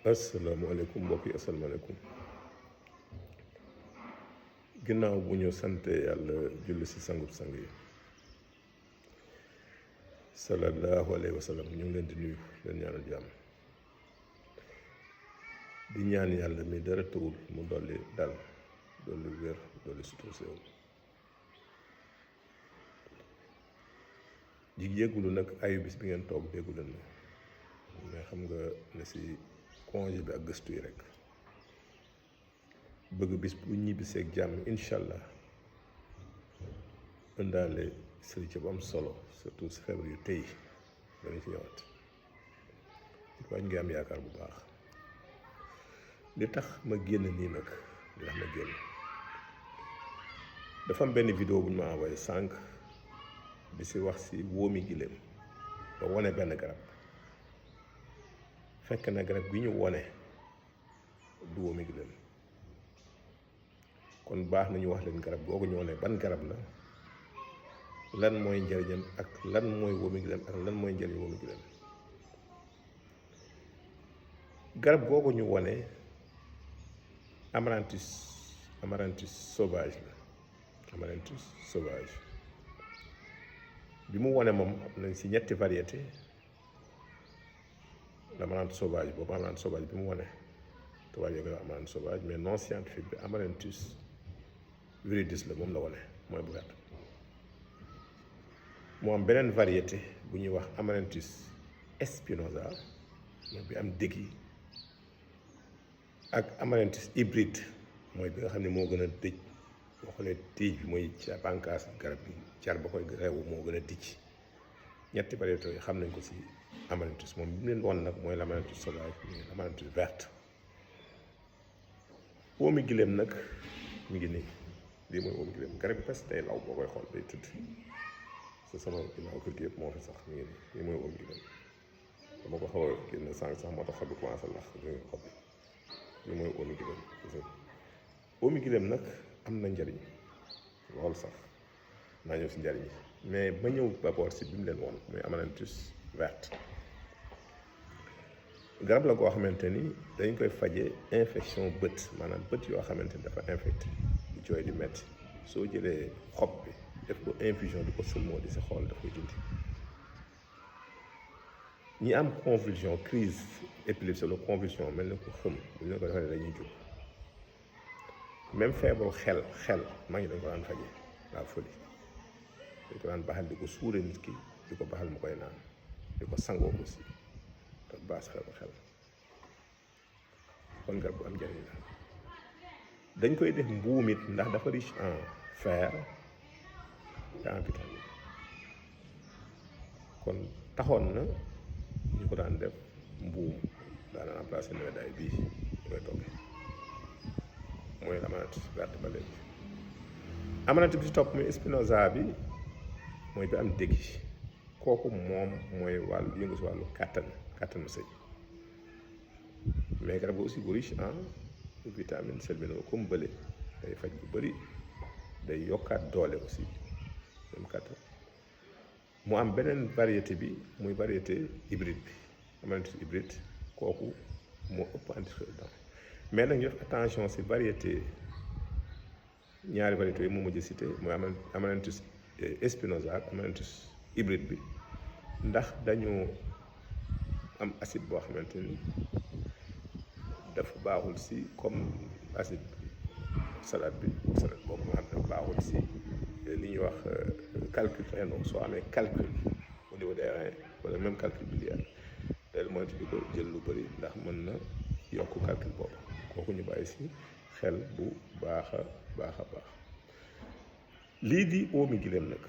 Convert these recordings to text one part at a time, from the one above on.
asalaamaaleykum mbokk yi asalaamaaleykum ginnaaw bu ñu sante yàlla julli si sangub sang yi sallallahu alayhi wa sallam ñu ngi leen di nuyu leen ñaanal jàmm di ñaan yàlla mi dara tawul mu dolli dal dolli wér dolli sutur séew di yéggulu nag ayu bis bi ngeen toog déggu leen mais xam nga ne si congé bi ak gëstu yi rek bëgg bis bu ñibbisee ak jàmm incha allah ëndaale sëriñ bu am solo surtout si feebar yu tey dana ci ñëwaat waaye ñu ngi am yaakaar bu baax li tax ma génn nii nag li tax ma génn dafa am benn vidéo bu ñu ma envoyé sànq di si wax si wóomi giléem ba wone benn garab fekk na garab gi ñu wone du wóomi giléem kon baax nañu wax leen garab googu ñu wone ban garab la lan mooy njëriñam ak lan mooy wóomi giléem ak lan mooy njëriñ wóomi giléem garab googu ñu wone amaranthus sauvage la amaranthus sauvage bi mu wone moom am nañ si ñetti variété l'amaranthus sauvage boobu amaranthus sauvage bi mu wone tubaab yi ko wax amaranthus sauvage mais non scientifique bi amaranthus viridis la moom la wone mooy bu gàtt mu am beneen variété bu ñuy wax amaranthus espinosa mooy bi am dëgg yi ak amaranthus hybride mooy bi nga xam ne moo gën a tëj boo xoolee tiij bi mooy ca bànqaas garab bi car ba koy reewu moo gën a tijj ñetti variétés yi xam nañ ko si amaranthus moom bi mu leen woon nag mooy l'amaranthus sauvage mooy l'amaranthus verte wóomi giléem nag mi ngi nii lii mooy wóomi giléem garab bi parce que day law boo koy xool day tudd sa sama ginnaaw kër gi yëpp moo fi sax mi ngi nii lii mooy wóomi giléem dama ko xaw a génn sànq sax moo tax xob bi commencé lax xob bi lii mooy wóomi giléem wóomi giléem nag am na njariñ lool sax naa ñëw si njariñ yi mais ba ñëw d'abord si bi mu leen woon muy amaranthus verte garab la goo xamante ni dañ koy faje infection bët maanaam bët yoo xamante ni dafa infecté di jooy di metti soo jëlee xob bi def ko infusion di ko sëlmoo di si xool daf koy dindi ñi am convulsion crise épilepsie wala convulsion mel na ko xëm bu ñu ko defee dañuy jóg même feebaru xel maa ngi dañ ko daan faje la folie dañ ko daan baxal di ko suure nit ki di ko baxal mu koy naan di ko sangoo aussi te baas feebaru xel kon garab bu am njëriñ la dañ koy def mbuumit ndax dafa riche en fer et en vitamine kon taxoon na ñu ko daan def mbuum daan remplacer nebedaay bii ñu koy toggee mooy amaranthus verte ba léegi amaranthus bi si topp muy espinosa bi mooy bi am dégg kooku moom mooy wàllu yëngu si wàllu kàttanu sëy mais garab bi aussi bu riche en vitamine selminol comme bële day faj bu bëri day yokkaat doole aussi même kàttan mu am beneen variété bi muy variété hybride bi amaranthus hybride kooku moo ëpp antioxydant mais nag ñu def attention si variété ñaari variétés yi mu mujj cité mooy amaranthus espinosa ak amaranthus hybride bi ndax dañoo am acide boo xamante ni dafa baaxul si comme acide salade boobu nga xam ne dafa baaxul si li ñuy wax calcul rénal soo amee calcul au niveau des reins wala même calcul biliaire teel moytu di ko jël lu bëri ndax mën na yokk calcul boobu kooku ñu bàyyi si xel bu baax a baax lii di wóomi giléem nag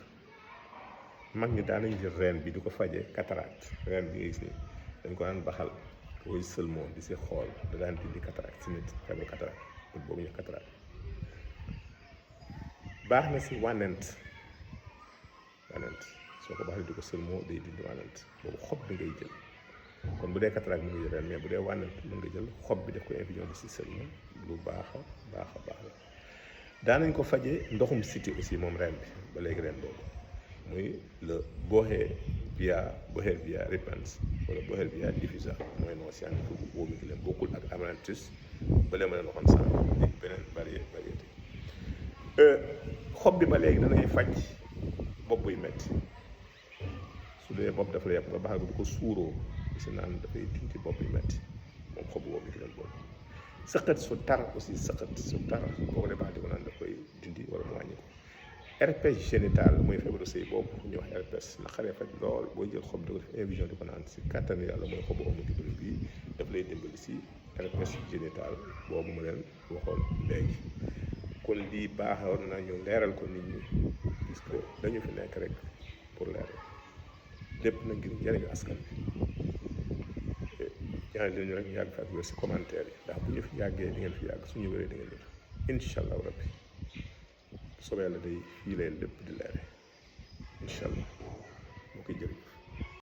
mag ñi daan nañ jël reen bi di ko faje cataracte reen bi nga gis ni dañ ko daan baxal koy sëlmoo di si xool da daan dindi cataracte si nit feebar cataracte bët boobu ñu cataracte baax na si wànnent soo ko baxalee di ko sëlmoo day dindi wànnent boobu xob bi ngay jël kon bu dee cataracte mën nga jël reen mais bu dee wànnent mën nga jël xob bi def ko infusion di si sëlmoo lu baax la daanañ ko faje ndoxum siti aussi moom reen bi ba léegi reen boobu muy le boxee Bougainvillea repens wala Bougainvillea diffusa mooy nom scientifique bu boobu leen bokkul ak Amaranthus bële ma leen waxoon sànq ak beneen variété xob bi ba léegi danay faj bopp buy metti su dee bopp dafa la yàpp nga baax bu ko suuroo si naan dafay dindi bopp buy metti moom xobu boobu leen boobu sëqët su tar aussi sëqët su tar boo ko dee baax di ko naan daf koy dindi wala mu wàññi ko herpès génital mooy feebaru sëy boobu ñu wax herpès naqaree faj lool booy jël xob di ko def infusion di ko naan si kàttan yàlla mooy xobu omo dimbali bii daf lay dimbali si herpès génital boobu ma leen waxoon léegi kon lii baaxoon na ñu leeral ko nit ñi puisque dañu fi nekk rek pour leeral lépp na ngir njëriñu askan bi ñaan leen ñu rek ñu yàgg fi ak wér si commentaire yi ndax bu ñu fi yàggee di ngeen fi yàgg suñu wéree di ngeen wér incha allahu rabbi soobee yàlla day fii lay lépp di leere incha allah